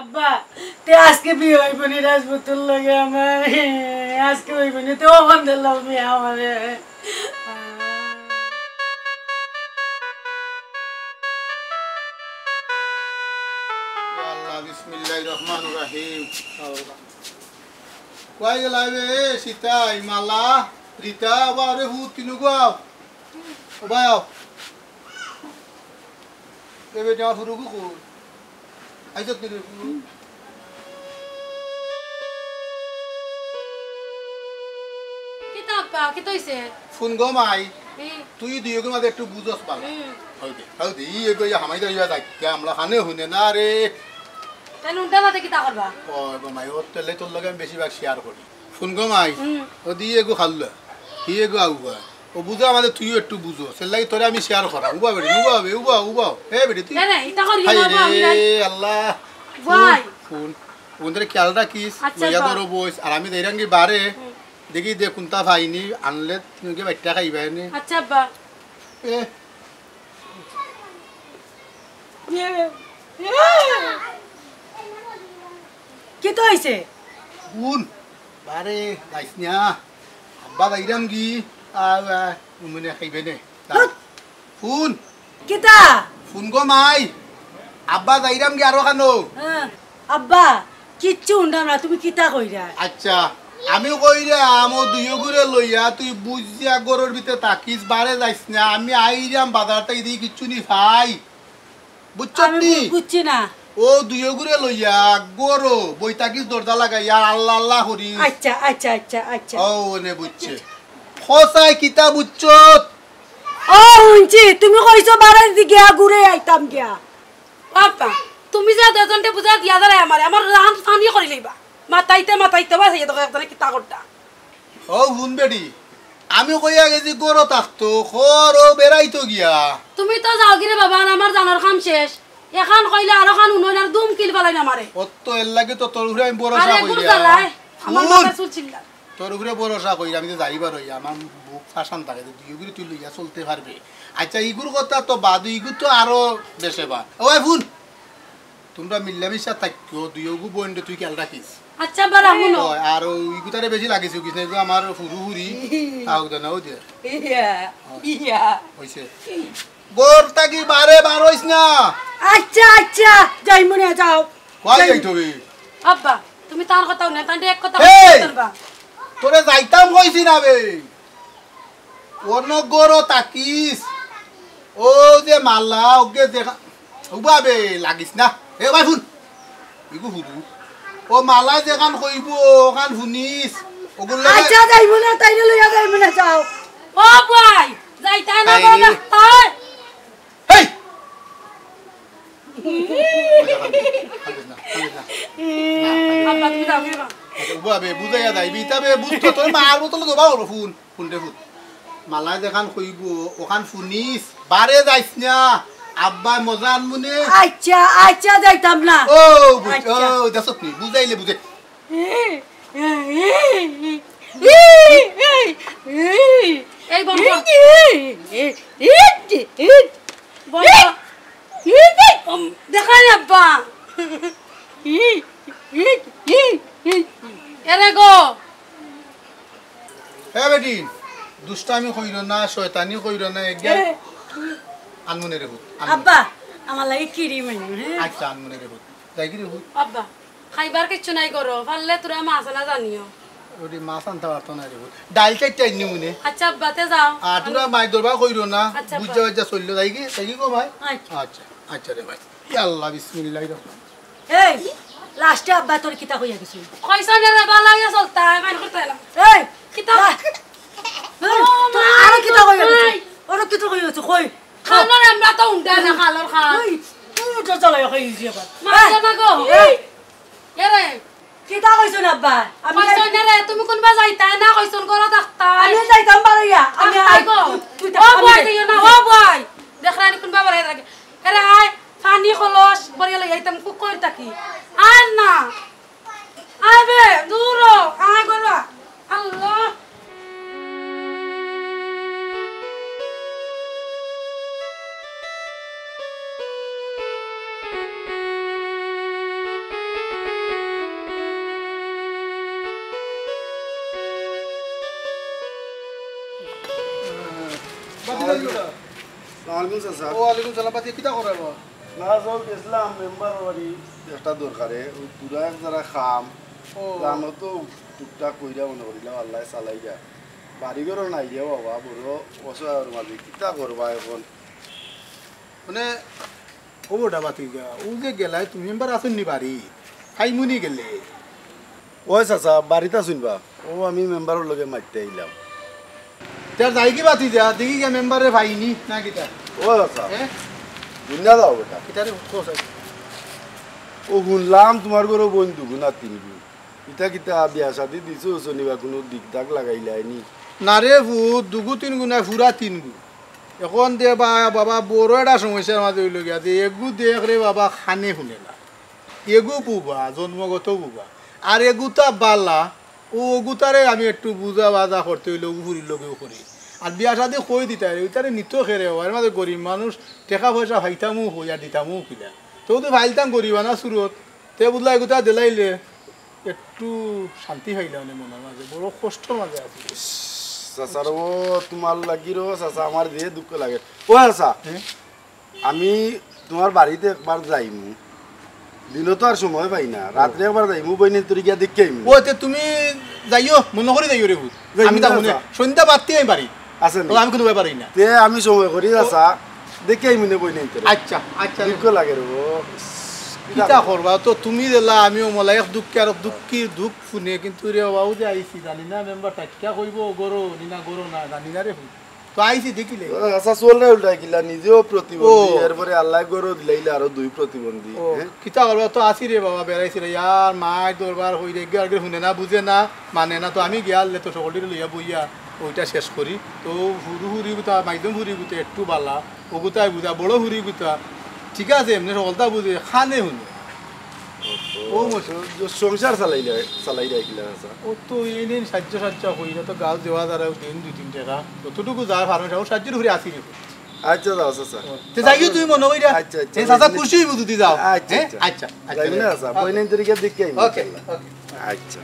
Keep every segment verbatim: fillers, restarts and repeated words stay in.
আব্বা, তে আজকে বিয়া অইবো নি রাজপুতর লগে আমার? আজকে অইবো নি, তে অখন দিলাও বিয়া আমারে। আল্লাহ, বিসমিল্লাহির রহমানির রহিম। আল্লাহ। কই গেলা রে, সিতাই, মালা, রিতা, বাবা রে, হুত কিনু গাও। ও ভাই, আও। এ বেটা, ফুরুগু কই? আইছত নি রে, ফুরু? কিতা আব্বা, কিতা অইছে? হুন গো মাই, হুম। তুই দুইওগুর মাঝে একটু বুঝস বালা। হুম। হউ দে, হউ দে, ই এগো ইয়া হামাই দাঁড়িয়ে যাই, কে আমলা খানে হুনে না রে। তাই নুনটা মাঝে কিতা করবা? ও গো মাই, ওর তেলে তোর লগে আমি বেশিরভাগ শেয়ার করি। হুন গো মাই, হুম। ও দি এগো খাল্লা, হি এগো আউয়া। ও বুঝা আমারে, তুইও একটু বুঝো। সের লাগি তোরে আমি শেয়ার করাম। উবা বেটি, উবা বে, উবা, উবা। এ বেটি, তুই না, না, ইতা করিও হায় না, রে, আমি নাই। আল্লাহ। ভাই। হুন, হুন। ওদের খেয়াল রাখিস, আচ্ছা, লইয়া বা। ধরো বইস। আর আমি যাইরামগি বারে, হুম। দেখি দে কুনতা পাইনি, আনলে তুমি কি বাইট্টা খাইবায় নি? আচ্ছা, আব্বা। এ। কিতা অইছে? হুন, বারে যাইস না। আব্বা যাইরামগি, আ, আ, মানে খাইবে নে। হুত। হুন। কিতা? হুন গো মাই। আব্বা যাইরামগি আরো খানো। হ্যাঁ। আব্বা, কিচ্ছু হুনরাম না, তুমি কিতা কইরায়? আচ্ছা, আমি কইরাম, ও দুইওগুরে লইয়া তুই বুঝিয়া ঘরর ভিতরে থাকিস, বারে যাইস না। আমি আইরাম বাজার থাকি, দেখি কিচ্ছু নি পাই। বুঝছত আমি নি? বু-, বুঝছি না। ও দুইওগুরে লইয়া ঘরো বই থাকিস, দরজা লাগাইয়া আল্লাহ আল্লাহ করিস। আচ্ছা, আচ্ছা, আচ্ছা, আচ্ছা। ও, অনে বুঝছে। আচ্ছা। খোসায় কিতা বুঝছত? ও, হুনছি, তুমি কইছো বারে দি গিয়া ঘুরে আইতাম গিয়া। বাবা, তুমি যে দুইজনরে বুঝাই দিয়া যারায় আমারে, আমার রান ফানি করি লইবা। মাতাইতে মাতাইতে বাস, এই দেখো একজনে কিতা করতা। ও হুন বেটি, আমি কইয়া গেছি ঘরো থাকতো, ঘরো বেড়াইতো গিয়া। তুমি তো যাওগি রে বাবা, আর আমার জানার কাম শেষ। এখান কইলে আরো খান হুনইন আর দুম কিল ফালাইন আমারে। অত এর লাগি তো তোর উপরে আমি ভরসা আরে, কইরাম। গুড় জ্বালায়, আমার হুন। মাথার চুল চিল্লার। তোর উপরে ভরসা কইরাম, আমি তো যাইবার অই, আমার বুক ফাশান থাকে, দুইওগুরে তুই লইয়া চলতে পারবে। আচ্ছা, ইগুর কথা তো বাদ, ইগু তো আরো বেশে বা। ওই হুন, তুমরা মিলামিশা থাকিও, দুইওগু বইনরে তুই খেয়াল রাখিস। আচ্ছা, বারা, হুনো। ওই, আর ওই ইগুতারে বেশি লাগিস, কিস না, ইগু আমার ফুরু ফুরি, তাও দে না, ওই দে। ইয়া, ইয়া। হইছে। ঘর থাকি বারে বার অইস না। আচ্ছা, আচ্ছা, যাইমু নে, যাও। কই যাইতে হবে? আব্বা, তুমি তার কথা হুনো, তানরে এক কথা এই! কইতাম বা। তোরে যাইতাম কইছি না বে। অন্য ঘরো থাকিস। ও যে মালা, ওকে দেখা, উবা বে, লাগিস না। এ ভাই হুন। ইগু হুদু। ও মালা যেখান কইবো, ওখান হুনিস। ওগুলো আচ্ছা, যাইমু না, তাইরে লইয়া যাইমু না, যাও। ও ভাই, যাইতা না তাই বাবা, রে। তাই। হেই! কান্দিস না, কান্দিস না। আব্বা, তুমি যাও, তুমি যাও। আচ্ছা, উবা বে, বুঝাইয়া যাইবি, ইতা বে, বুঝতো, তোর মার বোতলে জবা হলো, হুন, হুন রে হুন। মালায় যেখান কইবো, ওখান হুনিস, বারে যাইস না। আব্বায় মজা আনমু নে। আচ্ছা, আচ্ছা, যাইতাম না। ও, বুঝ-, আচ্ছা। ও, দেখছত নি, বুঝাইলে বুঝে। এই বন্ধ। বন্ধ। উম, দেখাই আব্বা। এরে গো। এ বেটি, দুষ্টামি কইরো না, শয়তানি কইরো না, এগিয়া এ। আনমু নে রে হুত, আনমু নে। আব্বা, আমার লাগি কিরি মাইনু, হ্যাঁ? আচ্ছা, আনমু নে রে হুত। যাইগি রে হুত। আব্বা, খাইবার কিচ্ছু নাই ঘরো, পারলে তোরা মাছ আনা জানিও। ওরে মাছ আনতা পারতো না রে হুত। ডাইল চাইরটা আনিমু নে। আচ্ছা আব্বা, তে যাও। আর তোরা মাছ ধরবা কইরো না, আচ্ছা আব্বা। বুঝা বুঝা চললো, যাইগি, যাইগি গো ভাই। আচ্ছা। আচ্ছা, আচ্ছা রে ভাই। ইয়া আল্লাহ, বিসমিল্লাহির রহমান। এই, লাস্টে আব্বা তোর কিতা কইয়া গেছিল? কইছইন রে, বালা অইয়া চলতা, মাইর করতা না। এই, কিতা? লা-, এই, ও তোর মা, আরো কিতা কইয়া গেছিল? ভাই। আরো কিতা কইয়া গেছিল? কই? খানোর আমরা তো উন্ডা না, খালোর খান। এই, তুই তো চালাই খাই দিছি আবার। মারো না গো। এই। এরে। কিতা কইছইন আব্বা? আমি কইছইন যাই- না রে, তুমি কোনবা যাইতায় না, কইছইন ঘরো থাকতায়। আমি যাইতাম বারইয়া। আমি থাকতায় আই-, গো। তুই, তুই থাক, ও আমি ভাই, যাই। যাইও না, ও ভাই। দেখরায়নি কোনবা বারইয়া থাকে। এরে আয়, পানি কলস, বরিয়া লই আইতাম, কুক করি থাকি। আর না। আয় বে, দূর হ, আয় ঘরো। আল্লাহ। আসসালামু আলাইকুম চাচা। ওয়ালাইকুম সালাম। বাতি কিতা করাইবা? না, যাও, গেছিলাম মেম্বার বাড়ি একটা দরকারে। ওই পুরা এক যারা কাম। ও। জানো তো, টুকটাক কইরা মনে করিলাম, আল্লাহ চালাইরা। বাড়ি ঘরও নাই রে বাবা, বড় অসহায়র মাঝে। কিতা করবা এখন? মানে, ও বেটা বাতিজা, ও যে গেলায়, তুমি মেম্বার আছইন নি বাড়ি? খাইমুনি গেলে? ওই চাচা, বাড়িত আছইন বা? ও, আমি মেম্বারর লগে মাততে আইলাম। তে আর যাই কি বাতিজা, দেখি গিয়া মেম্বাররে পাইনি না কিতা? ও চাচা, হ্যাঁ? দুনিয়া যাও বেটা। কিতা রে, কও চাই। ও হুনলাম তুমার ঘরো বইন দুগু না তিনগু। ইতা কিতা বিয়া শাদি দিছো, শনিবার কুনু দিক দাগ লাগাইলায়নি? না রে পুত, দুগু তিনগু নায়, পুরা তিনগু। এখন দে বা-, বাবা, বড় একটা সমস্যার মাঝে অইলো গিয়া যে এগু দেখ রে বাবা, কানে হুনে না। এগু বুবা, জন্মগত বুবা। আর এগুতা বালা, ও অগুতারে আমি একটু বুঝা বাজা করতে অইলে অগু ফুরির লগেউ করি। আর বিয়া শাদি কই দিতায়, ইতারে নিতো কেরে, এর মাঝে গরিব মানুষ, টেকা পয়সা পাইতামু কই আর দিতামু কিলা। তো তো পাইলতাম গরিবানা সুরত, তে বুঝলা এগুতা দিলাইলে একটু শান্তি পাইলাম নে মনর মাঝে, বড় কষ্টর মাঝে আছি। চাচা রে, ও তুমার লাগি রে চাচা, আমার যে দুঃখ লাগে। ও চাচা, হ্যাঁ? আমি তুমার বাড়িত একবার যাইমু, দিনো তো আর সময় পাই না, রাত্রে একবার যাইমু, বইনর তরি গিয়া দেখিয়া আইমু। ও, তে তুমি যাইও, মনো করি যাইও রে পুত। যাইমু আমি না, তার মানে চাচা। সন্ধ্যা বাদে আমি বাড়ি। আচ্ছা, ও, আমি কুনু ব্যাপারই না। তে আমি সময় করি, চাচা, দেখিয়া আইমু নে বইনর তরি। আচ্ছা, আচ্ছা। দুঃখ লাগে রে, ও। কিতা করবা? তো তুমি দিলা, আমিও মলা এক দুঃখে আর দুঃখীর দুঃখ হুনে, কিন্তু রে বাবা, ও যে আইছি, জানি না মেম্বার টাটকা কইবো, গরো নি না গরো না, জানি না রে পুত। তো আইছি দেখিলে। ও, আচ্ছা, চলরে উল্টাই কিলা, নিজেও প্রতিবন্ধী, ও। এরপরে আল্লায় গরো দিলাইলে আরো দুই প্রতিবন্ধী, ও, হ্যাঁ? কিতা করবা, তো আছি রে বাবা, বেড়াইছি রে, ইয়ার মায় দরবার হই রে, গেল গেল হুনে না, বুঝে না, মানে না, তো আমি গিয়া আনলে তো সকলটিরে লইয়া বইয়া ওইটা শেষ করি। তো হুরু হুরি গুতা, মাইদম হুরি গুতা একটু বালা, ও গুতায় বুঝা, বড় হুরি গুতা, ঠিক আছে, এমনে সকলতা বুঝে, কানে হুনে। ও, ও, মশা। তো সংসার চালাইলে, চালাই রাখিলা, আচ্ছা। ও তো এই দিন সাহায্য সাহায্য করি না, তো গাছ দেওয়া যারা দিন দুই তিন টাকা, যতটুকু যা পারো, সব সাহায্য করে আসি রে। আচ্ছা, যাও, আচ্ছা, আচ্ছা। তে যাইও তুমি মনো কইরা। আচ্ছা, আচ্ছা। এ চাচা খুশি অইবো যদি যাও। আচ্ছা, হ্যাঁ? আচ্ছা। আচ্ছা, আচ্ছা। যাইবি না, আচ্ছা। ওকে। বইনর তরি গিয়া দেখিয়া আইমু, ওকে, ইনশাআল্লাহ। ওকে। আচ্ছা।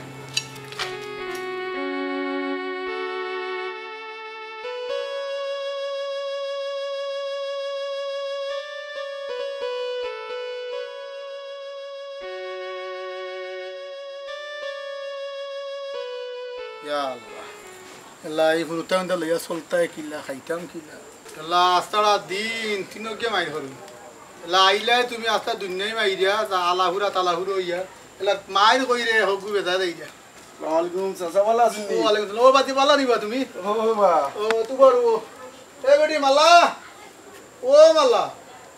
ইয়া আল্লাহ। আল্লাহ, এই হুরুতা হুরুতা লইয়া চলতায় কিলা, খাইতাম কিলা? আল্লাহ, আস্তারা দিন তিনকে মাইর করুন। আল্লাহ, আইলায় তুমি আস্তা দুনিয়াই মাইরা, যা আলাহুরা তালাহুরা অইয়া। আল্লাহ, মাইর কইরে হগু বেজা দেইরা। আসসালামু আলাইকুম, চাচা, ভালা আছইন নি? ওয়ালাইকুম আসসালাম। ও বাতি, ভালা নিবা তুমি? ও বাবা। ও, তুমার ও। এ বেটি, মালা। ও মালা।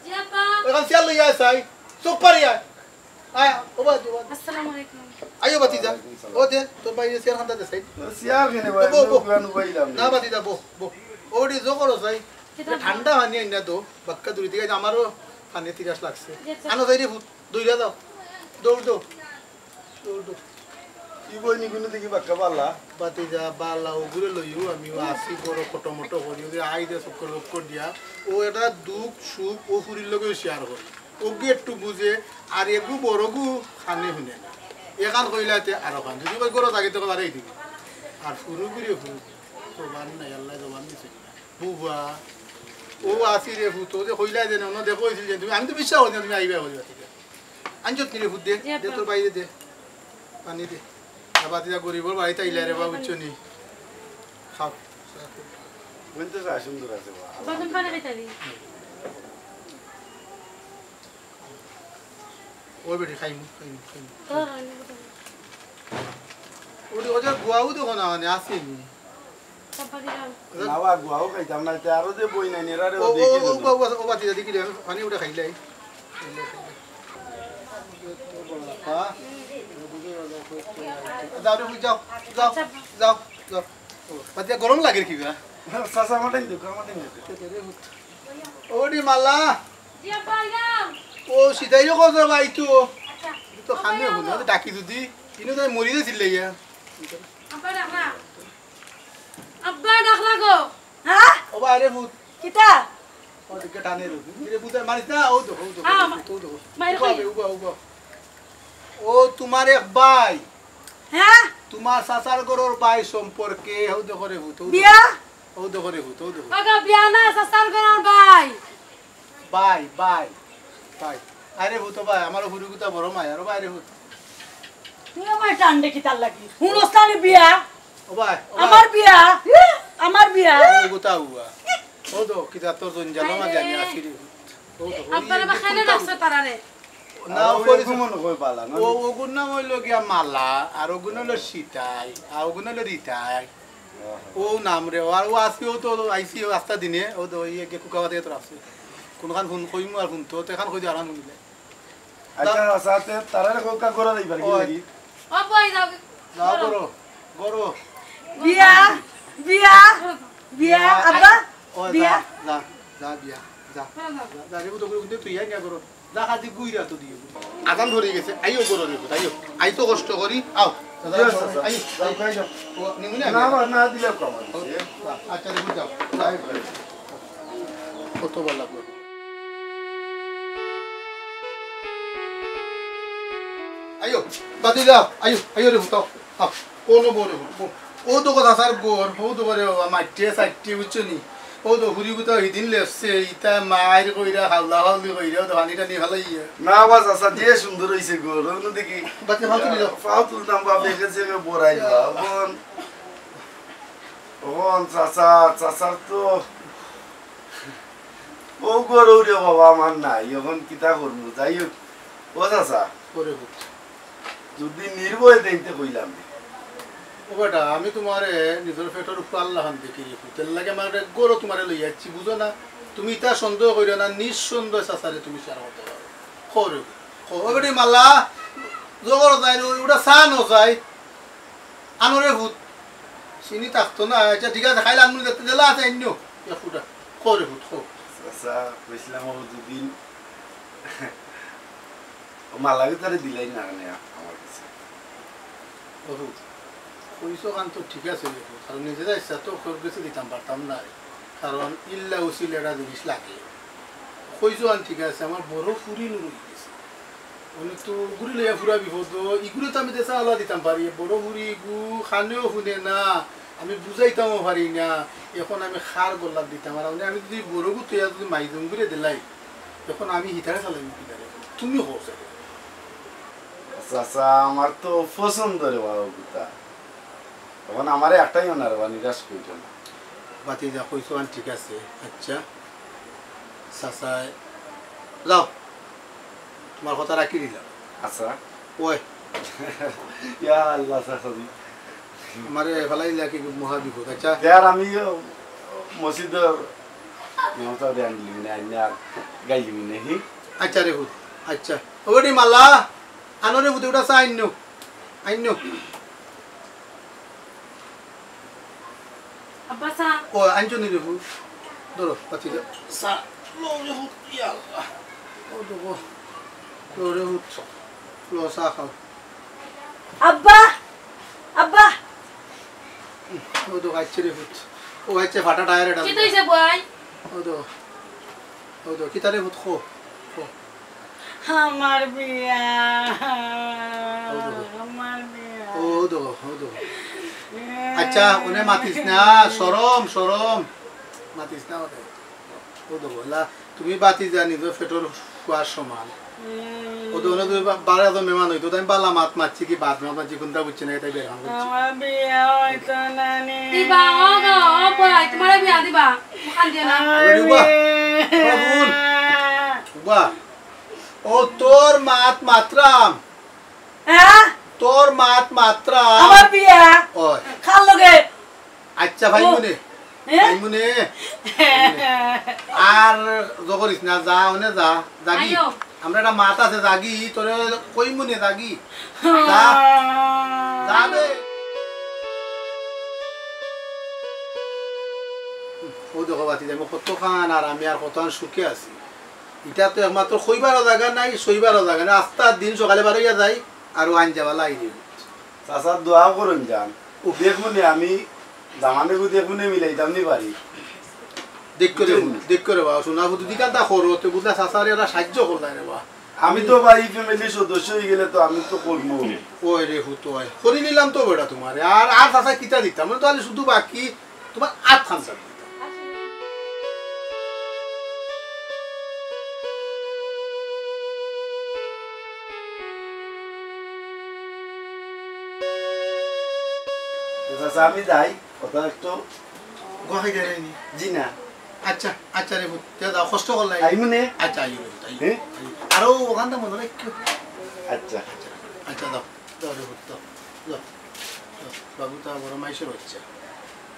জি আব্বা। এখান চেয়ার লইয়া আয় চাই। চোখ পারি আয়। আয়, ও বাতি, ও বাতি। আসসালামু আলাইকুম। আইও বাতি যা। ওয়ালাইকুম সালাম। ও দে, তোর বাইরে চেয়ার খান্তা দে চাই। চেয়ার কেনে ভাই? বো, বো। আমি উবাইলাম। না বাতি যা, বো, বো। ও বেটি, জো করো চাই। কিতা? ঠান্ডা পানি আইনা দো। বাক্কা দূরে দিকে আমারও পানি তিরাস লাগছে। জি আব্বা। আনো চাই রে পুত, দৌড়া যাও। দৌড় দো। দৌড় দো। কি বই নিগুনি দেখি বাক্কা বালা। বাতি যা বালা, ওগুরে লইও, আমিও আসি বড় ফটো মটো করি, ওগুরে আই দে চক্কর চক্কর দিয়া। ও এটা দুঃখ সুখ ও ফুরির লগেও শেয়ার করে। ওগু একটু বুঝে, আর এগু বড়গু কানে হুনে না। এখান কইলাতে আরো খান। যদি কই গরো জাগে তো বাড়াই দিবি। আর ফুরু গুরে ফুরু। জবান নাই, আল্লাহ জবান দিছে। বুবা। ও আসি রে ফুত, ও যে কইলাই যে না, দেখো হইছিল যে তুমি, আমি তো বিশ্বাস করি না তুমি আইবা কইবা ঠিক আছে। আনছত নি রে ফুত দে, জি, দে আব্বা। তোর বাইরে দে। পানি দে। বাবা, তুই গরিবর বাড়িত আইলা রে বাবা, বুঝছো নি? খাও। বলতে যা সুন্দর আছে বাবা। বাবা, তুমি পানি খাইতা নি? ওই বেটি, খাইমু, খাইমু, খাইমু। ও, খাইমু, খাইমু। ওটি, ওটা গুয়াও দেখো না, মানে, আসেনি। চাপা দিলাম। না, বা, গুয়াও খাইতাম না, তে আরো যে বই নাই, নেড়া রে, ও, ও, দেখি ও, দিল। ও, ও, ও, বাতি, দেখি রে, পানি ওটা খাইলাই। হ্যাঁ? যাও রে, যাও, যাও, যাও, যাও। বাতি, গরম লাগে কি বা? চাচা, আমার টাইম দেখো, আমার টাইম দেখো। ওটি মালা। জি আব্বা, আইলাম। ও, সিধাইও কত ভাই তো? আচ্ছা। তো খানে হলো, ডাকি যদি, ইনো তো মরি গেছিল ইয়া। আব্বা ডাকলা। আব্বা ডাকলা গো। হ্যাঁ? ও বা, আরে ভূত। কিতা? ও দিকে টানে রে। ধীরে ভূত মারিস না, ও দেখো, ও দেখো, হ্যাঁ, ও দেখো। মাইর উবা, খাই। উবা, উবা। ও তোমার এক ভাই। হ্যাঁ? তোমার চাচার ঘরর ভাই সম্পর্কে, ও দেখো রে ভূত, ও দেখো। বিয়া? ও দেখো রে পুত, ও দেখো। ওগো বিয়া না, চাচার ঘরর ভাই। ভাই, ভাই, ভাই। আরে পুত, ও ভাই, আমার হুরুগুতা বড় মায়া, ও ভাই রে পুত। তুই আমার টান দেখি তার লাগি। হুনস না নি বিয়া? ও ভাই, ও ভাই। আমার বিয়া, আমার বিয়া। ও গুতা হুয়া। ও তো কিতা তোর জঞ্জাল মাঝে আমি আছি রে পুত। ও তো, ও আব্বারে বা কেনে ডাকছো তারারে? না, ও আর ওই পরিচয়। ঘুমন কই পালা না? ও, ওগুর নাম অইলো গিয়া মালা, আর ওগুর নাম অইলো সিতাই, আর ওগুর নাম অইলো রিতাই। ও নাম রে, আর ও আজকে ও তো আইছি ও আস্তা দিনে, ও তো ওই একে কুকাবাতে তো আছে। কোনখান ফোন কইমু আর ফোন তো, তো এখান কই দিয়ে আরাম মিলে। আচ্ছা, আচ্ছা, তে তারারে কোকা করা যাইবার কি ওই। লাগি? ও বই যাও। যাও করো, করো। বিয়া, বিয়া, বিয়া, আব্বা, ও যা, বিয়া। যা, যা বিয়া, যা। যা, যা, রে, ও তো করো, তুই আই না করো। যা খাদি গুইরা তো দিও। আজান ধরে গেছে, আইও করো রে, আইও। আই তো কষ্ট করি, আও। দাদা, জি, আচ্ছা, আচ্ছা। আইও, যাও, আইও। খাই যাও। ও, নিমুনে না, আমি। না, না, দিলে কম আছে। আচ্ছা, রে, যাও। যাও। কত ভালা লাগলো। আইও, বাদি যাও, আইও, আইও রে, উঠাও। আও, কোনো বড় বড়। ও তো কথা স্যার গোর, ও তো করে বাবা, মাইটে সাইটে, বুঝছো নি? ও তো হুরি গুতা হিদিন লেপছে, ইতা মাইর কইরা, হাল্লা হাল্লি কইরা, ও তো পানি টানি ফালাইয়া। না বা চাচা, যে সুন্দর হইছে গো, রৌনু দেখি। বাচ্চা ফাও তুলি দাও। ফাও তুলতাম বা, বেঁকে চেপে বড়াই বা। বোন, বোন, চাচা, চাচার তো ও গরু রে বাবা আমার নাই, এখন কিতা করবো? যাই হোক, ও চাচা, করে হোক। যদি নির্ভয় দেইতে কইলাম। ও বেটা, আমি তোমারে নিজর পেটর উপর আল্লাহ খান দেখি রেখো। তের লাগে আমার একটা গরু তোমারে লই যাচ্ছি, বুঝো না? তুমি ইতা সন্দেহ করিও না, নিঃসন্দেহ চাচারে তুমি সারা করতে পারো। খো রে, খো। ও বেটি মালা, জবর যায়, ওটা চা ন যায়। আনো রে ফুত। চিনি থাকতো না। আচ্ছা, ঠিক আছে, খাইলে আনমু দেখতে দিলা আছে, আইন্য। এক ফুটা। খো রে ফুত, খো। চাচা, কইছিলাম ও দুদিন ও মালা ভিতরে দিলাই না কেনে আমার কাছে? ও ফুত, কইছো কান তো ঠিক আছে রে ফুত, কারণ নিজেরা ইচ্ছা তো খোর গেছে দিতাম পারতাম না, কারণ ইল্লা উসিল একটা জিনিস লাগে। কইছো কান ঠিক আছে, আমার বড় ফুরি নুরু গেছে। উনি তো গুড়ি লইয়া ফুরা বিপদ, ইগুলো তো আমি দেশে আলা দিতাম পারি, বড় ফুরি ইগু খানেও হুনে না, আমি বুঝাইতামও পারি না। এখন আমি খার গল্লাত দিতাম, আর উনি আমি যদি বড় গুতো ইয়া যদি মাইজুম করে দিলাই, এখন আমি হিতারে চালাই মুখি দাঁড়িয়ে। তুমি কও স্যার। চাচা, আমার তো পছন্দ রে বাবা গুতা। এখন আমারে একটাই অনার বা নিরাশ করিল না। বাতি যা কইছো আন ঠিক আছে। আচ্ছা। চাচা, যাও। তোমার কথা রাখি দিলাম। আচ্ছা। ওই। ইয়া আল্লাহ, চাচা জি। আমারে ফালাই দিলা কি মহা বিপদ। আচ্ছা। ইয়ার আমি মসজিদর মেমতা দে আনলি না, আইনা গাইলি না, হি? আচ্ছা রে হুত। আচ্ছা। ওরে মালা, আনো রে হুত, ওটা চা আইন্য। আইন্য। আব্বা চা। ও, আনছো নি রে ফুত? ধরো, পাতি দাও। চা, লো রে ফুত, ইয়া আল্লাহ। ও দেখো, লো রে ফুত, লো চা খাও। আব্বা, আব্বা। ও দেখো, আইছে রে ফুত। ও আইছে ফাটা টায়ার এটা। কি হইছে বই? ও দেখো, ও দেখো, কিতা রে ফুত, খো, খো। আমার বিয়া, ও দেখো। আমার বিয়া। ও দেখো, ও দেখো। আচ্ছা, ওনে মাতিস না, শরম, শরম। মাতিস না ওনে। ও দেখো, লা, তুমি বাতি জানি তো পেটর ফুয়ার সমান। হুম। ও দেখো, তুমি বা-, বারো জন মেহমান হইতো, তাই আমি বালা মাত মারছি কি বাদ মাত মারছি, কোনটা বুঝছি না, এটাই বের করছি। আমার বিয়া হইতো না নি। দিবা, ও গো, ও বই, তোমার বিয়া দিবা। মুখান দিয়ে না। আমার আরে বাহ, বিয়া। বাহ, বোন। বাহ। ও তোর মাত মাতরাম। হ্যাঁ? তোর মাত মাতরাম। আমার বিয়া। ওই। খাল লগে। আচ্ছা, ভাই ও। মনে। হ্যাঁ? ভাই মনে। আর জগরিস না, যা, ওনে যা, যাগি। আইও। আমরা একটা মাত আছে, যাগি, তোরে কই মনে যাগি। যা। যা বে। ও দেখো, বাতি যাইবো কতখান, আর আমি আর কতখান সুখে আছি। ইটা তো একমাত্র কইবারও জাগা নাই, সইবারও জাগা নাই। আস্তা দিন সকালে বার হইয়া যাই, আর ও আইন যাবা লাই রে। চাচা দোয়া করুন যান। উফ। দেখুন আমি জামানে গু দেখুন মিলাইতাম নি পারি। দেখ করে, বুঝলেন? দেখ করে বাবা, শোনা বুদ্ধি কান্তা করো, তো বুঝলা চাচারে এরা সাহায্য করলাই রে বা। আমি তো ভাই ফ্যামিলির সদস্য হয়ে গেলে তো আমি তো করবো। ওই রে হুত ওই। করি নিলাম তো বেটা তোমারে। আর, আর চাচা কিতা দিতাম? মানে তো খালি শুধু বাকি তুমার আত খান ছাড়ি। চাচা, আমি যাই, কথা একটু। গোয়া খাই যাই নি? জি না। আচ্ছা, আচ্ছা রে পুত, যা যাও, কষ্ট করলাই। আইমু নে? আচ্ছা, আইও রে পুত, আইও, হ্যাঁ? আইও। আরো ওখানটা মনে রাখিও। আচ্ছা। আচ্ছা, আচ্ছা, যাও, যাও রে পুত, যাও, যাও, যাও। বাবু তো বড় মাইসের বাচ্চা,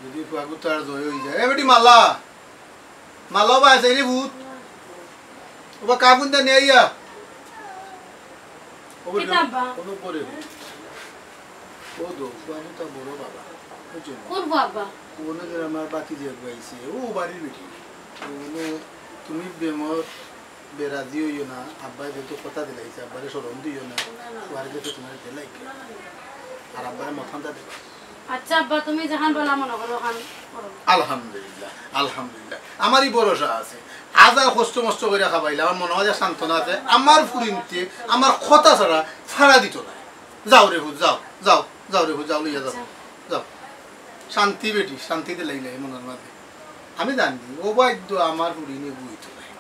যদি ফুয়াগু তো আর জয় হয়ে যায়। এ বেটি মালা, মালা বা আছে রে পুত। ওবা কাগুন দা নিয়ে আইয়া। ও বেটি, কিতা আব্বা? কোনো পরে। ও দো, বাবু তা বড় বাবা। বুঝছো নি? কোন বাবা? কোন যে আমার বাতি যে আব্বা আইছে, ও বাড়ির বেটি। ও মানে তুমি বেমর বেরাজি হইও না, আব্বায় যেহেতু কথা দিলাইছে, আব্বারে শরম দিও না, না, না। ওয়ারে যেহেতু তোমার দিলাই। না, না, না। আর আব্বারে মথানটা দেবা। আচ্ছা আব্বা, তুমি যেখান বলা মনে করো, ওখান করো। আলহামদুলিল্লাহ, আলহামদুলিল্লাহ। আমারই ভরসা আছে। আজ আর কষ্ট মষ্ট করে খাবাইলে আমার মনে হয় যে সান্ত্বনা আছে। আমার ফুরিন্তে আমার কথা ছাড়া ছাড়া দিত না। যাও রে পুত, যাও, যাও, যাও রে পুত, যাও, লইয়া যাও। আচ্ছা। যাও। শান্তি বেটি, শান্তিতে লাইলে মনের মাঝে। আমি জানি, ও বাধ্য আমার ফুরি নিয়ে বইতো নাই।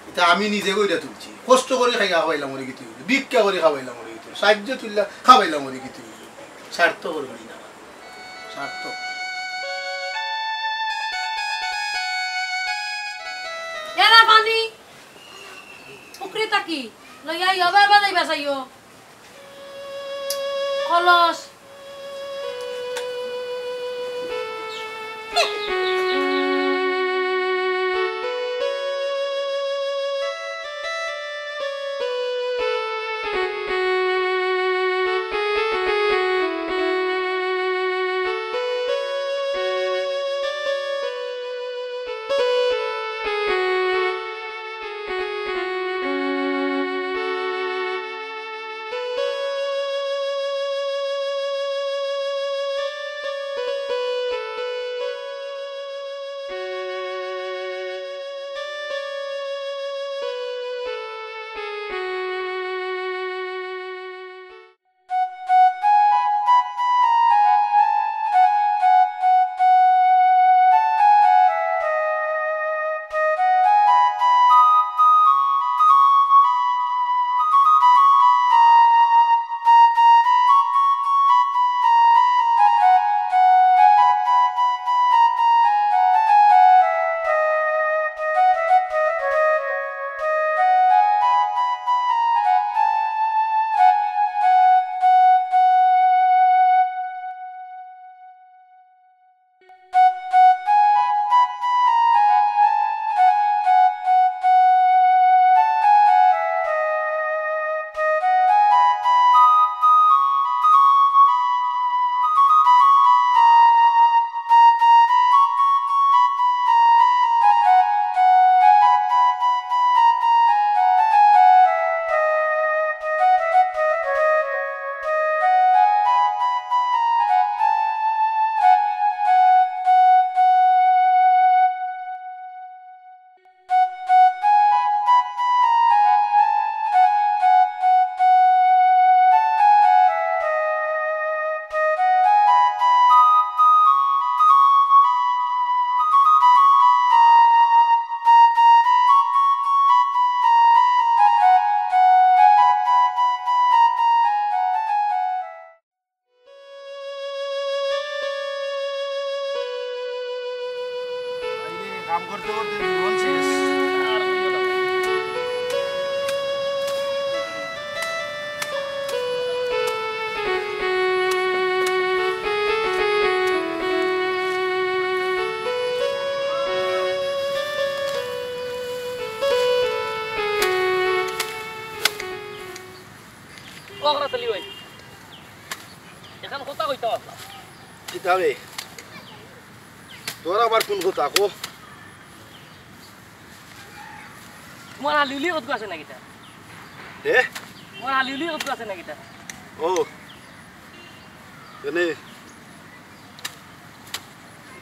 এটা আমি নিজে কইরা তুলছি। কষ্ট করে খাইয়া খাবাইলাম ওরে গীতি হইল। ভিক্ষা করে খাবাইলাম ওরে গীতি হইল। সাহায্য তুললা খাবাইলাম ওরে গীতি হইল। স্বার্থ করে করি না। স্বার্থ। এরা পানি, পুকুরে তাকি, লইয়া আইও, বাবা যাইবা চাইও। কলস। বাইরে কাম করতে করতে জীবন শেষ। আর কইও না। ও, হরাতলি ভাই। এখান কথা কইতাম আপনার। কিতাবে? তোর আবার কোন কথা কো? তোমার আলিউলি কত আছে না কিতা? হে? তোমার আলিউলি কত আছে না কিতা? ও। কেনে?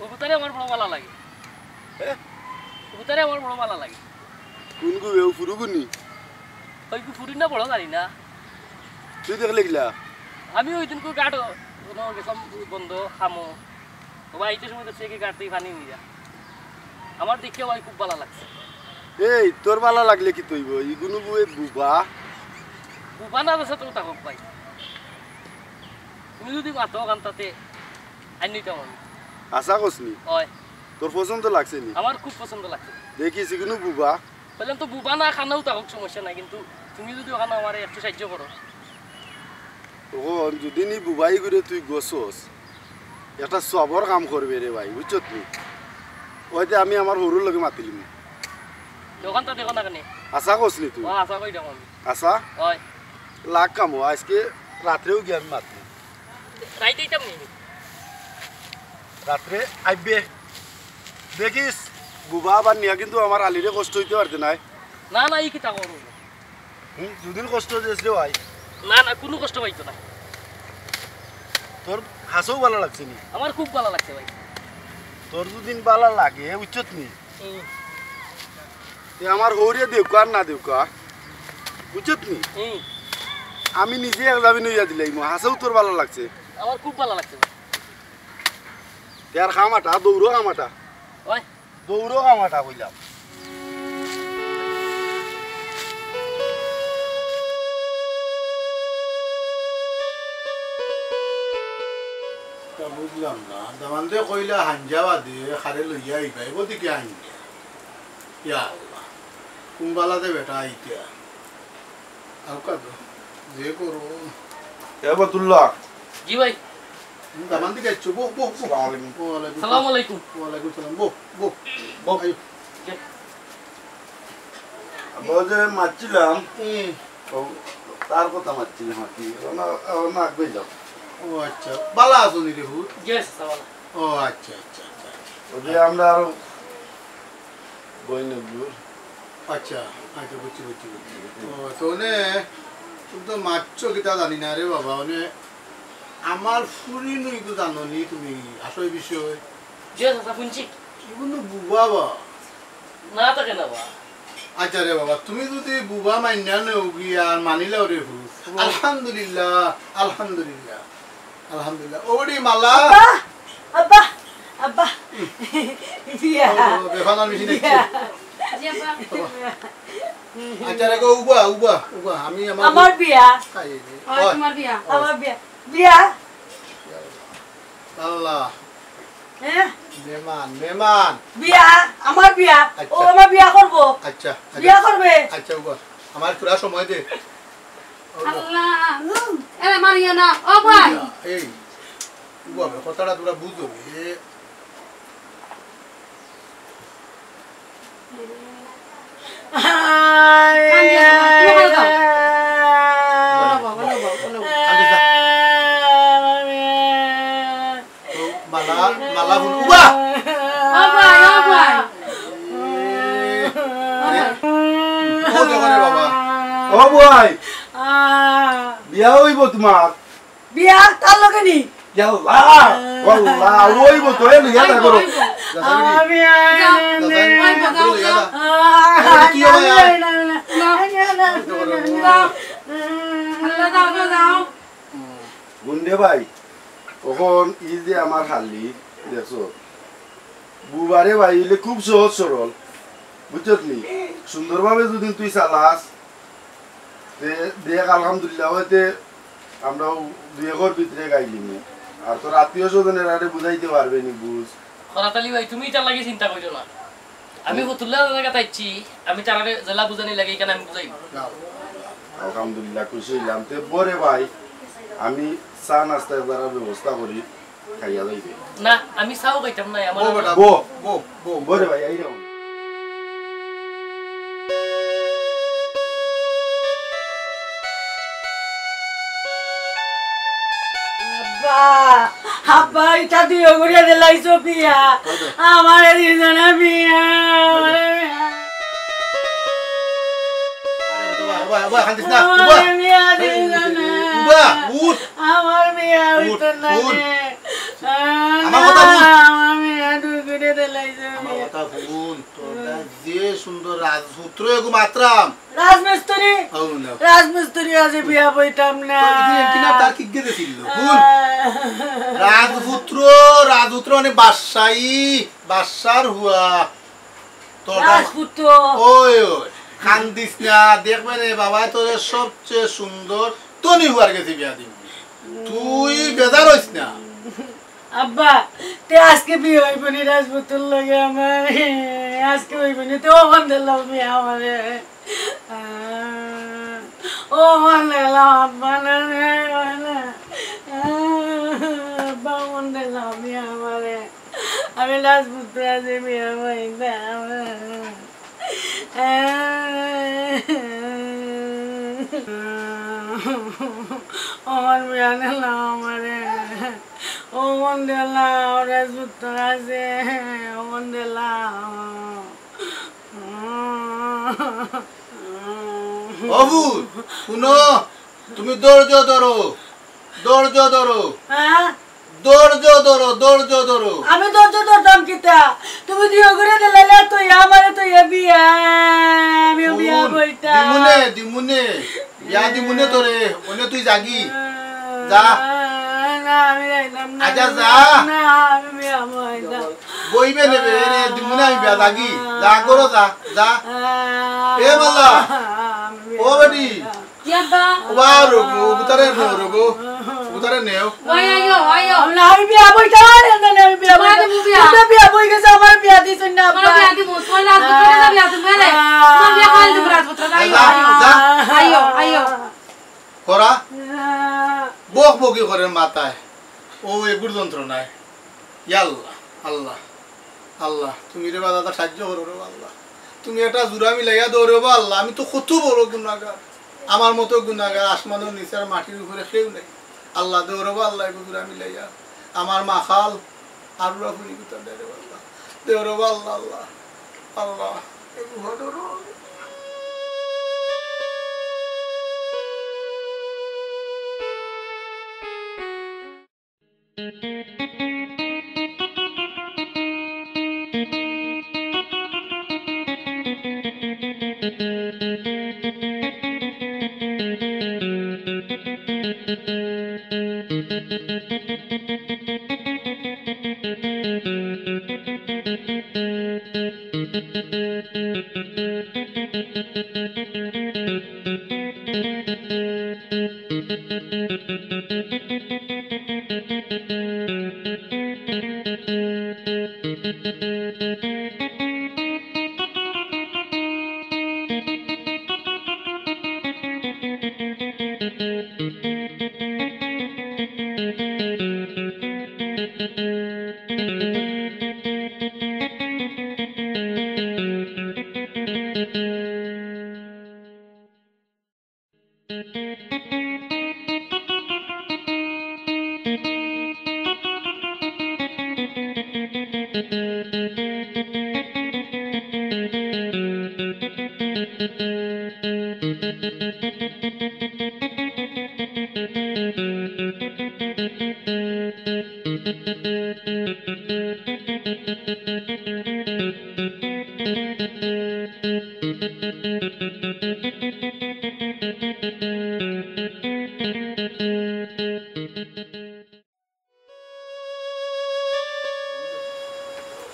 ও পুতারে আমার বড় ভালা লাগে। হে? ও পুতারে আমার বড় ভালা লাগে। কোন গু ও ফুরুগুনি? ওই গু ফুরু না বড় জানি না। তুই দেখলে কিলা? আমি ওই দিন কো গাড়ো, কোনো গেছলাম বন্ধ, খামো। ও ভাই, আইতে সময় তো চেকে গাড়তেই পানি হইয়া। আমার দেখিয়া ভাই খুব ভালা লাগছে। এই, তোর ভালা লাগলে কিতা অইবো? ইগুনু বুয়ে বুবা। বুবা না বেশা তো থাকুক ভাই। তুমি যদি মাতো অখান তাতে আইন নিতাম আমি। আশা করছনি? অয়। তোর পছন্দ লাগছে নি? আমার খুব পছন্দ লাগছে। দেখিস, ইগুনু বুবা। কইলাম তো বুবা না খানাও থাকুক সমস্যা নাই, কিন্তু তুমি যদি অখান আমারে একটু সাহায্য করো। অখন যদি নি বুবাই করে তুই গছস, একটা সবর কাম করবে রে ভাই, বুঝছত নি? অইতে আমি আমার হউরর লগে মাতিলিমু। অখান তো দেখো না কেনে? আশা করছনি তুই? ও, আশা করি দেখো আমি। আশা? অয়। লাখ কামো, আজকে রাত্রেউ গিয়া আমি মাতিমু। রাইত আইতাম নি? রাত্রে আইবে। দেখিস, বুবা আবার নিয়া কিন্তু আমার আলিরে কষ্ট অইতে পারতে নায়। না, না, ই কিতা করো? হুম, দুদিন কষ্ট দিস রে ভাই। না, না, কুনু কষ্ট পাইতো না। তোর হাছাউ ভালা লাগছে নি? আমার খুব ভালা লাগছে ভাই। তোর দুদিন ভালা লাগে, বুঝছত নি? হুম। তে আমার হউরে দেউকা আর না দেউকা, বুঝছত নি? হুম। আমি নিজে এক জামিন অইয়া দিলাইমু, হাছাউ তোর ভালা লাগছে। আমার খুব ভালা লাগছে ভাই। তে আর কামাটা, দৌড়ো কামাটা। ওই। দৌড়ো কামাটা কইলাম। তা বুঝলাম না, দামান্দে কইলা হাঞ্জা বাদে খারে লইয়া আইবা, এগো দিকে আইন। ইয়া আল্লাহ, কুম্বালাতে বেটা আইতা। আউকা তো, যে করো। এ বতুল্লাহ। জি ভাই। হুম, দামান দিকে আইছো, বউ, বউ, বউ। আসসালামু আলাইকুম। ওয়ালাইকুম সালাম। সালামু আলাইকুম। ওয়ালাইকুম সালাম, বউ, বউ। বউ। আইও। জি। বউ যে মারছিলাম, হুম। ও, তার কথা মারছিলাম আর কি। ও না, ও না, আগে যাও। ও আচ্ছা, বালা আছো নি রে হুত? জি, আচ্ছা, বালা। ও আচ্ছা, আচ্ছা, আচ্ছা, আচ্ছা। ওই যে আমরা আরো বইনগুর। আচ্ছা, আচ্ছা, বুঝছি, বুঝছি, বুঝছি। ও, তো অনে, তুমি তো মারছো কিতা জানি না রে বাবা, অনে, আমার ফুরি নুই তো জানো নি তুমি, আসল বিষয়। জি, চাচা, শুনছি। কি বন্ধু বুবা বা? না, তো কেন বা? আচ্ছা রে বাবা, তুমি যদি বুবা মাইন্না নেও গিয়া আর মানিলাও রে হু। হুম। আলহামদুলিল্লাহ, আলহামদুলিল্লাহ। আলহামদুলিল্লাহ। ওরে মালা। আব্বা, আব্বা, আব্বা। বিয়া। ও, বেফানার মেশিন বিয়া। জি, আব্বা। আচ্ছা, রেখো, উবা, উবা, উবা। আমি আমার আমার বিয়া। খাই নি। ও, ওই। তোমার বিয়া। আমার বিয়া। বিয়া। আল্লাহ। হ্যাঁ? মেহমান, মেহমান। বিয়া, আমার বিয়া। আচ্ছা। ও আমার বিয়া করবো। আচ্ছা, আচ্ছা। বিয়া করবে। আচ্ছা, উবা। আমার পুরা সময় দে। আল্লাহ, এরে মারিও না, ও ভাই। এই, ও বাবা, কথাটা তোরা বুঝো, এ। কান্দিও না, তুমি ভালো যাও। বলো, বলো, বলো, বলো। কান্দিস না। ও, মালা, মালা ফুল, উবা! ও ভাই, ও ভাই। আরে, ও দেখো রে বাবা। ও ভাই, বিয়া অইবো তোমার? বিয়া তার লগে নি? ইয়াল্লা, ওয়াল্লা, অইবো তো, এ লইয়া তা করো। অইবো। আমি আর যাও, যাও, যাও, যাও। কি হবে আর? না, না, না, না, না, না, না, না, না। আল্লাহ, যাও, যাও, যাও। গুন্ডে ভাই, অখন ই যে আমার হালি, দেখছো? বুবারে ভাই, ইলে খুব সহজ সরল, বুঝছত নি? সুন্দরভাবে যদি তুই চালাস, তে দেখ আলহামদুলিল্লাহ, অইতে আমরাও দুই একর ভিতরে গাইলিমু। আর তোর আত্মীয় স্বজন এরারে বুঝাইতে পারবে নি, বুঝ। করাত আলী ভাই, তুমি ইটার লাগি চিন্তা করিও না। আমি ফতুল্লাহ জায়গা থাকছি, আমি তারারে জেলা বুঝানি লাগে, এখানে আমি বুঝাইব। আলহামদুলিল্লাহ, খুশি অইলাম। তে বরে ভাই, আমি চা নাস্তা একবার ব্যবস্থা করি, খাইয়া যাইবে। না, আমি চাও খাইতাম না, আমার বো বেটা, বো। বো, বো, বো। বরে ভাই, আইরাম। আব্বা, আব্বা, ইটা দুইও করিয়া দিলাইছো বিয়া। আমারে দিছো না বিয়া, আমারে বিয়া। উবা, উবা, উবা, কান্দিস না, উবা। আমারে বিয়া দিছো না। উবা, উঠ। আমার বিয়া অইতো না রে। আমার কথা হুন। আমার বিয়া দুই করিয়া দিলাইছো। আমার কথা হুন, তোর যে সুন্দর রাজপুত্র এগু মাতরাম। রাজমিস্ত্রি? রাজমিস্ত্রি আজি বিয়া বইতাম না। তার কিগে দিছিল? হুন। রাজপুত্র, রাজপুত্র মানে বাদশাই, বাদশার হুয়া। তোর রাজপুত্র। ওই, ওই, কান্দিস না, দেখবে নে, বাবায় তোরে সবচেয়ে সুন্দর তনি হুয়ার গেছে বিয়া দিমু। তুই বেজার হইস না। আব্বা, তে আজকে বিয়া হইব নি রাজপুত্রর লগে আমার? আজকে হইব নি, তে অখন দিলাও বিয়া আমারে। আহ, অখন দিলাও আব্বা, না রে, না। আহ, আব্বা, অখন দিলাও বিয়া আমারে। আমি রাজপুত্র আছি, বিয়া হইতাম। অখন বিয়া দিলাও আমারে। অখন দিলাও, রাজপুত্র আছে, অখন দিলাও। অবু, শুনো, তুমি ধৈর্য ধরো, ধৈর্য ধরো। হ্যাঁ? ধৈর্য ধরো, ধৈর্য ধরো। আমি ধৈর্য ধরতাম কিতা? তুমি দিও করে দিলাইলে তো আমারে তো এ বিয়া, আমি বিয়া বইতা। দিমুনে, দিমুনে। বিয়া দিমুনে তোরে, ওনে তুই যাগি। যা। না, আমি যাইতাম না। আচ্ছা, যা। না, আমি বিয়া বইতা। বইবে নেবে, এরে দিমুনে আমি বিয়া যাগি। যা করো, যা, যা। এ মাল্লা, আমি বিয়া ও বেটি। বইতা। কি আব্বা? ওবা রোগো, উতারে নেও রোগো, উতারে নেও। ওই আইও, আইও। না, আমি বিয়া বইতাম না, না, আমি বিয়া বইতাম না। বিয়া বই গেছে, আমার বিয়া দিছইন না, আব্বা। বিয়া দিমু, তোমার রাজপুত্র না বিয়া দিমু, এরে। তোমার বিয়া করাই দিমু রাজপুত্র, আইও, যা, আইও। যা। আইও, আইও। করা? বক বকি করে মাথায়। ও এগুর যন্ত্রণায়। ইয়া আল্লাহ, আল্লাহ, আল্লাহ, তুমি রে বাবা দাদা সাহায্য করো রে আল্লাহ। তুমি একটা জোড়া মিলাইয়া দেও রে বাবা আল্লাহ, আমি তো কত বড় গুনাহগার। আমার মতো গুনাহগার আসমানর নিচে আর মাটির উপরে কেউ নাই। আল্লাহ দেও রে বাবা আল্লাহ, একটু জোড়া মিলাইয়া। আমার মাখাল আর ওরা ফুরি গুতা দেয় রে বাবা আল্লাহ। দেও রে বাবা আল্লাহ, আল্লাহ, আল্লাহ, একটু ভয় দেও রে বাবা।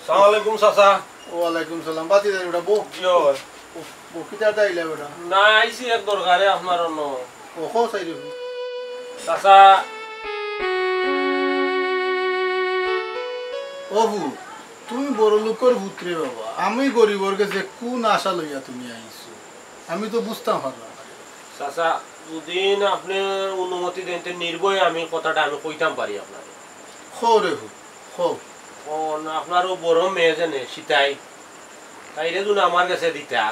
সালাম আলাইকুম চাচা। ওয়ালাইকুম সালাম। বাতি যাই ওটা বউ। জি অয়। উফ, বউ কিতা দাইলা বেটা? না, আইছি এক দরকারে আপনার অনো। ও, হো, চাই রে। চাচা। ও বউ, তুমি বড় লোকর পুত্রে বাবা, আমি গরিবর গেছে কোন আশা লইয়া তুমি আইছো? আমি তো বুঝতাম পারলাম না। চাচা, যুদি আপনে অনুমতি দেন, তে নির্ভয়ে আমি কথাটা আমি কইতাম পারি আপনারে। কও রে হু, কও। অখন আপনার ও বড় মেয়ে যেনে সিতাই, তাইরে যুদি আমার গেছে দিতা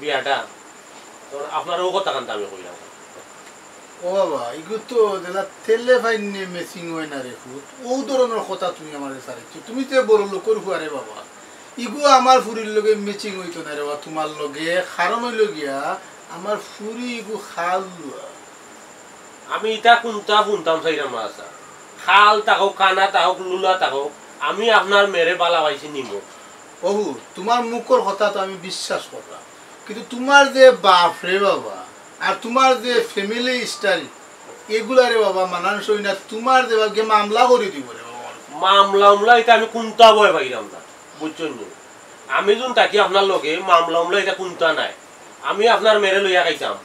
বিয়াটা, তখন আপনার ও কথাখান তো আমি কইলাম। ও বাবা, ইগু তো যেলা তেলে ফাইন্নে matching অয় না রে ফুত। ও ধরনর কথা তুমি আমারে সারাইছো। তুমি যে বড় লোকর ফুয়া রে বাবা, ইগু আমার ফুরির লগে matching অইতো না রে বাবা, তুমার লগে। কারণ অইলো গিয়া, আমার ফুরি ইগু খাল লুয়া। আমি ইতা কুনতা হুনতাম চাইরাম না, আচ্ছা। খাল থাকউক, কানা থাকউক, লুলা থাকউক, আমি আপনার মেয়েরে বালা পাইছি নিমু। ও হু, তুমার মুখর কথা তো আমি বিশ্বাস করলাম, কিন্তু তুমার যে বাপ রে বাবা, আর তুমার যে family history, এগুলা রে বাবা মানানসই না, তুমার দেবা গিয়া মামলা করি দিবো রে বাবা। মামলা উমলা ইতা আমি কুন্তা ভয় পাইরাম না, বুঝছইন নি? আমি যুন থাকি আপনার লগে, মামলা উমলা ইতা কুন্তা নাই। আমি আপনার মেয়েরে লইয়া খাইতাম।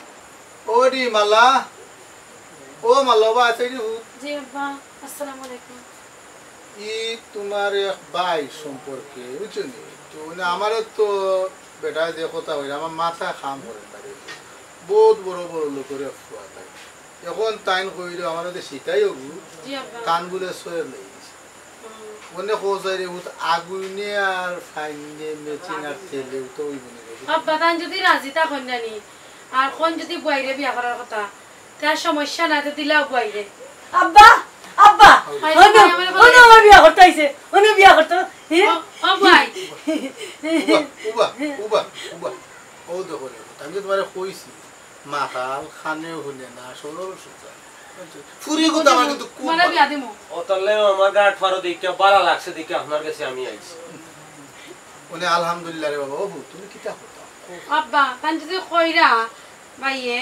ও রে মালা, ও মালা, ও বা আছে রে হুত। জি আব্বা, আসসালামু আলাইকুম। ই তুমার এক ভাই সম্পর্কে, বুঝছো নি? তো মানে আমারে তো বেটা যে কথা কইরা, আমার মাথা কাম করে না রে। বহুত বড় বড় লোকরে ফুয়া তাই। এখন তাইন কইলো, আমারে তো সিটাই হবু, জি আব্বা। কান বুলে সয়ে লই গেছে। হুম। মনে খোঁজাই রে, ও তো আগুনে আর ফাইনে, মেচিং আর তেলে, ও তো ওই মনে করি। আব্বা, তাইন যদি রাজি থাকইন না নি, আর কোন যদি বুয়াইরে বিয়া করার কথা, তার সমস্যা নাই, তো দিলাও বুয়াইরে। আব্বা, আব্বা, হয় না, অনো, ভাই, আমার অনো, অনো বিয়া করতে আইছে, অনো বিয়া করতে, হ্যাঁ? ও, ও ভাই। উবা, উবা, উবা, উবা। ও দেখো রে, আমি তো তুমারে কইছি, মাতাল, কানেও হুনে না, সরল সুজা। ফুরি কথা আমার কিন্তু খুব মানে ভালা। বিয়া দিমু। ও তাহলে আমার গাট ফারো দেখে ভালা লাগছে, দেখে আপনার কাছে আমি আইছি। মানে আলহামদুলিল্লাহ রে বাবা, ও তুমি কিতা কথা? আব্বা, তান যদি কইরা, ভাইয়ে,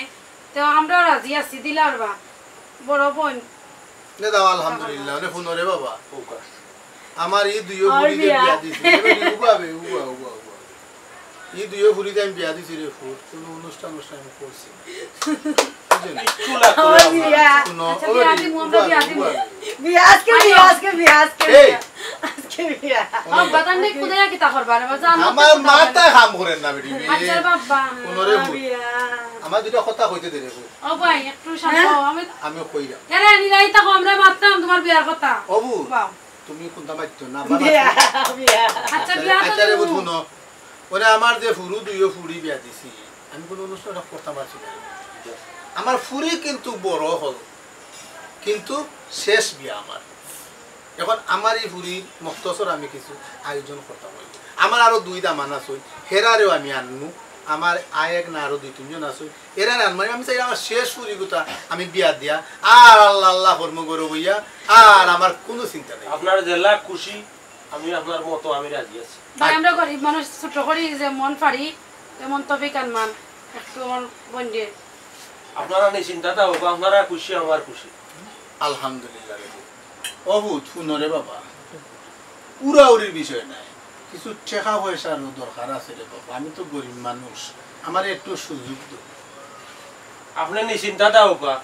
তো আমরাও রাজি আছি, দিলার বা, বড় বোন। নে দাও, আলহামদুলিল্লাহ, নে হুনো রে বাবা। আমার ই দুইও আর ফুরিরে বিয়া। বিয়া দিছি। এবার উবা বে, উবা, উবা, উবা। ই দুইও ফুরিরে আমি বিয়া দিছি রে ফুত, কোনো অনুষ্ঠান অনুষ্ঠান আমি করছি না। বুঝছো নি? কিচ্ছু লাগতো না আমার আমার। বিয়া। শুনো, আচ্ছা, ওই বিয়া দিমু, আমরা উবা বিয়া বে, দিমু। উবা বে। বিয়া, আজকে বিয়া, আইও। আজকে বিয়া, আজকে এই। বিয়া। আজকে বিয়া। ও, বাতান নেই, কোথায় কিতা করবা রে? বাজান, আমার কোথায় মাথা কাম করে না, বেটি। আচ্ছা, বাবা। কোনো রে আমার ফুত। বিয়া। আমার দুইটা কথা কইতে দে রে ফুত। ও ভাই, একটু শান্ত হও। হ্যাঁ? আমি আমি কইলাম। এরে, নিরাই থাকো, আমরা মাততাম তোমার বিয়ার কথা। ও ফুত, বাহ। তুমি কোনটা মাততো না, বাবা, বিয়া, তুমি বিয়া। আচ্ছা, আচ্ছা, বিয়া তো আচ্ছা রে, তুমি বুঝবো না। ওরে, আমার যে ফুরু দুইও ফুরি বিয়া দিছি, আমি কোনো অনুষ্ঠান করতাম পারছি না। আমার ফুরি কিন্তু বড় হল, কিন্তু শেষ বিয়া আমার। এখন আমার ই ফুরির মখতসর আমি কিছু আয়োজন করতাম অইবো। আমার আরো দুই দামান আছে, হেরারেও আমি আনমু। আমার আয়েক না আরো দুই তিনজন আছে, এরা রান মারি আমি চাই আমার শেষ ফুরি গুতা আমি বিয়া দিয়া, আর আল্লাহ আল্লাহ কর্ম করো বইয়া, আর আমার কোনো চিন্তা নাই। আপনার যেলা খুশি, আমি আপনার মতো আমি রাজি আছি। ভাই, আমরা গরিব মানুষ, ছোট করি যেমন পারি, তেমন তফিক আনমান, একটু আমার বোনরে। আপনারা নিশ্চিন্তা থাকো, আপনারা খুশি, আমার খুশি। আলহামদুলিল্লাহ রে। ও ফুত, হুনো রে বাবা, উড়াউড়ির বিষয় নাই, কিছু টেকা পয়সারও দরকার আছে রে বাবা। আমি তো গরিব মানুষ, আমারে একটু সুযোগ দেও। আপনে নিশ্চিন্তা থাকউক্কা,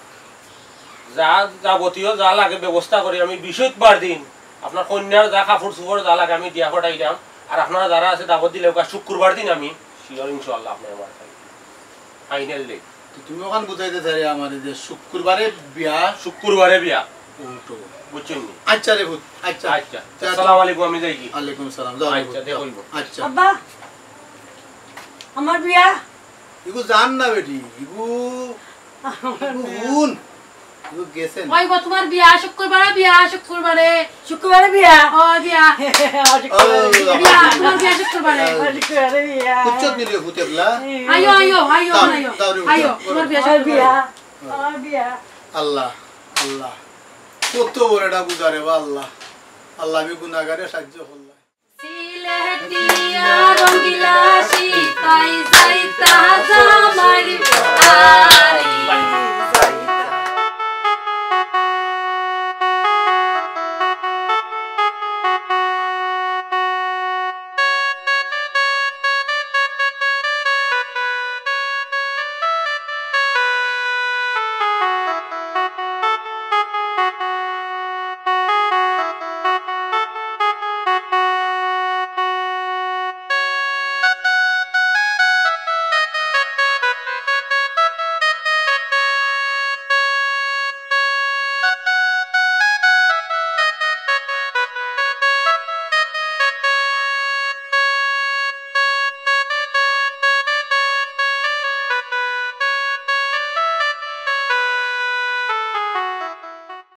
যা যাবতীয় যা লাগে ব্যবস্থা করি আমি। বৃহস্পতিবার দিন আপনার কইন্যার যা কাপড় চোপড় যা লাগে আমি দিয়া পাঠাইরাম। আর আপনারা যারা আছে দাওয়াত দিলাউক্কা, শুক্রবার দিন আমি sure ইনশাআল্লাহ আপনে আমার final date। তো তুমি ওখান বুঝাইতে চাই আমারে যে শুক্রবারে বিয়া। শুক্রবারে বিয়া। উল্টো। বুঝছইন নি? আচ্ছা রে ফুত, আচ্ছা। আচ্ছা। তা আসসালামু আলাইকুম, আমি যাই কি? ওয়ালাইকুম সালাম। যাও রে আচ্ছা, ফুত, যাও। দেখো। আচ্ছা। আব্বা, আমার বিয়া। ইগু জান না বেটি, ইগু, ইগু হুন। ইগু গেছে না। ওই গো, তোমার বিয়া শুক্রবারে, বিয়া শুক্রবারে। শুক্রবারে বিয়া? ও, বিয়া। শুক্রবারে ও, বিয়া। বিয়া, তোমার বিয়া শুক্রবারে। ও। শুক্রবারে বিয়া। কুচ্চত নিলে ফুতে বলা। আইও, আইও, আইও, দাও, আইও। দাও রে, আইও, দাও। তোমার বিয়া আমার শুক্রবারে। বিয়া, আমার বিয়া। আল্লাহ, আল্লাহ। কত বড় এটা বুঝা রে বা আল্লাহ। আল্লাহ, আমি গুনাহগারে সাহায্য করলাম। সিলেটিয়া রঙ্গিলা সিপাই যাইতা জামাইর বাড়ি।